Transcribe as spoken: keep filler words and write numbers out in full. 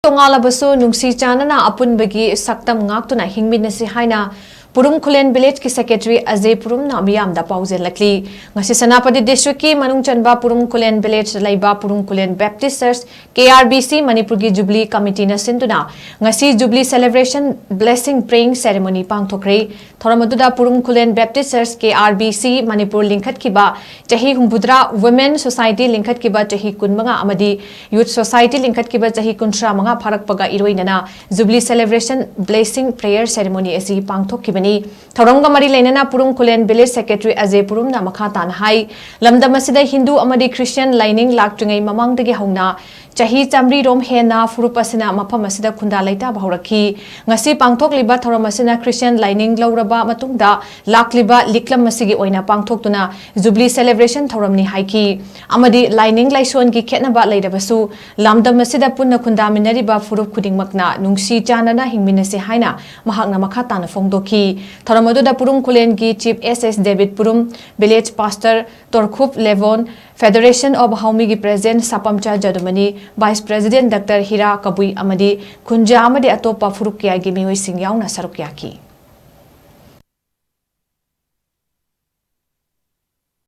ꯇꯣꯉꯥꯜꯂꯕꯁꯨ ꯅꯨꯡꯁꯤ ꯆꯥꯟꯅꯅ ꯑꯄꯨꯟꯕꯒꯤ ꯁꯛꯇꯝ ꯉꯥꯛꯇꯨꯅ ꯍꯤꯡꯃꯤꯟꯅꯁꯤ ꯍꯥꯏꯅ ꯄꯨꯔꯨꯝ ꯈꯨꯂꯦꯟ ꯚꯤꯂꯦꯖꯀꯤ ꯁꯦꯀ꯭ꯔꯦꯇꯔꯤ ꯑꯖꯦ ꯄꯨꯔꯨꯝꯅ ꯃꯤꯌꯥꯝꯗ ꯄꯥꯎꯖꯦꯜꯂꯛꯂꯤ꯫ ꯉꯁꯤ ꯁꯦꯅꯥꯄꯇꯤ ꯗꯤꯁꯇ꯭ꯔꯤꯛꯀꯤ ꯃꯅꯨꯡ ꯆꯟꯕ ꯄꯨꯔꯨꯝ ꯈꯨꯂꯦꯟ ꯚꯤꯂꯦꯖ ꯂꯩꯕ ꯄꯨꯔꯨꯝ ꯈꯨꯂꯦꯟ ꯕꯦꯞꯇꯤꯁ ꯆꯔꯆ, ꯀꯦ ꯑꯥꯔ ꯕꯤ ꯁꯤ, ꯃꯅꯤꯄꯨꯔꯒꯤ ꯖꯨꯕꯤꯂꯤ ꯀꯃꯤꯇꯤꯅ ꯁꯤꯟꯗꯨꯅ ꯉꯁꯤ jubilee celebration blessing preying ceremony ꯄꯥꯡꯊꯣꯛꯈ꯭ꯔꯦ꯫ ꯊꯧꯔꯝ ꯑꯗꯨꯗ ꯄꯨꯔꯨꯝ ꯈꯨꯂꯦꯟ ꯕꯦꯞꯇꯤꯁ ꯆꯔꯆ, ꯀꯦ ꯑꯥꯔ ꯕꯤ ꯁꯤ, ꯃꯅꯤꯄꯨꯔ ꯂꯤꯡꯈꯠꯈꯤꯕ ꯆꯍꯤ ꯍꯨꯝꯐꯨꯇꯔꯥ, ꯋꯨꯃꯦꯟ ꯁꯣꯁꯥꯏꯇꯤ ꯂꯤꯡꯈꯠꯈꯤꯕ ꯆꯍꯤ ꯀꯨꯟꯃꯉꯥ ꯑꯃꯗꯤ ꯌꯨꯊ ꯁꯣꯁꯥꯏꯇꯤ ꯂꯤꯡꯈꯠꯈꯤꯕ ꯆꯍꯤ ꯀꯨꯟꯊ꯭ꯔꯥ ꯃꯉꯥ ꯐꯥꯔꯛꯄꯒ ꯏꯔꯣꯏꯅꯅ jubilee celebration blessing prayer ceremony ꯑꯁꯤ ꯄꯥꯡꯊꯣꯛꯈꯤꯕꯅꯤ꯫ ꯊꯧꯔꯝꯒ ꯃꯔꯤ ꯂꯩꯅꯅ ꯄꯨꯔꯨꯝ ꯈꯨꯂꯦꯟ ꯚꯤꯂꯦꯖ ꯁꯦꯀ꯭ꯔꯦꯇꯔꯤ ꯑꯖꯦ ꯄꯨꯔꯨꯝꯅ ꯃꯈꯥ ꯇꯥꯅ ꯍꯥꯏ, ꯂꯝꯗꯝ ꯑꯁꯤꯗ ꯍꯤꯟꯗꯨ ꯑꯃꯗꯤ ꯈ꯭ꯔꯤꯁꯇꯤꯌꯥꯟ ꯂꯥꯏꯅꯤꯡ ꯂꯥꯛꯇ꯭ꯔꯤꯉꯩ ꯃꯃꯥꯡꯗꯒꯤ ꯍꯧꯅ ꯆꯍꯤ ꯆꯥꯃꯔꯤ ꯔꯣꯝ ꯍꯦꯟꯅ ꯐꯨꯔꯨꯞ ꯑꯁꯤꯅ ꯃꯐꯝ ꯑꯁꯤꯗ ꯈꯨꯟꯗꯥ ꯂꯩꯇꯥꯕ ꯍꯧꯔꯛꯈꯤ꯫ ꯉꯁꯤ ꯄꯥꯡꯊꯣꯛꯂꯤꯕ ꯊꯧꯔꯝ ꯑꯁꯤꯅ ꯈ꯭ꯔꯤꯁꯇꯤꯌꯥꯟ ꯂꯥꯏꯅꯤꯡ ꯂꯧꯔꯕ ꯃꯇꯨꯡꯗ ꯂꯥꯛꯂꯤꯕ ꯂꯤꯛꯂꯝ ꯑꯁꯤꯒꯤ ꯑꯣꯏꯅ ꯄꯥꯡꯊꯣꯛꯇꯨꯅ ꯖꯨꯕꯤꯂꯤ ꯁꯦꯂꯦꯕ꯭ꯔꯦꯁꯟ ꯊꯧꯔꯝꯅꯤ ꯍꯥꯏꯈꯤ꯫ ꯑꯃꯗꯤ ꯂꯥꯏꯅꯤꯡ ꯂꯥꯏꯁꯣꯟꯒꯤ ꯈꯦꯠꯅꯕ ꯂꯩꯔꯕꯁꯨ ꯂꯝꯗꯝ ꯑꯁꯤꯗ ꯄꯨꯟꯅ ꯈꯨꯟꯗꯥꯃꯤꯟꯅꯔꯤꯕ ꯐꯨꯔꯨꯞ ꯈꯨꯗꯤꯡꯃꯛꯅ ꯅꯨꯡꯁꯤ ꯆꯥꯟꯅꯅ ꯍꯤꯡꯃꯤꯟꯅꯁꯤ ꯍꯥꯏꯅ ꯃꯍꯥꯛꯅ ꯃꯈꯥ ꯇꯥꯅ ꯐꯣꯡꯗꯣꯛꯈꯤ꯫ ꯊꯧꯔꯝ ꯑꯗꯨꯗ ꯄꯨꯔꯨꯝ ꯈꯨꯂꯦꯟꯒꯤ ꯆꯤꯐ ꯑꯦꯁ ꯑꯦꯁ ꯗꯦꯕꯤꯠ Purum, village pastor Torkhup Lebon, federation of ꯍꯥꯎꯃꯤꯒꯤ ꯄ꯭ꯔꯦꯁꯤꯗꯦꯟꯠ ꯁꯥꯄꯝꯆꯥ ꯖꯗꯨꯃꯅꯤ, vice president doctor Hira Kabui ꯑꯃꯗꯤ ꯈꯨꯟꯖꯥ ꯑꯃꯗꯤ ꯑꯇꯣꯞꯄ ꯐꯨꯔꯨꯞ ꯀꯌꯥꯒꯤ ꯃꯤꯑꯣꯏꯁꯤꯡ ꯌꯥꯎꯅ ꯁꯔꯨꯛ ꯌꯥꯈꯤ꯫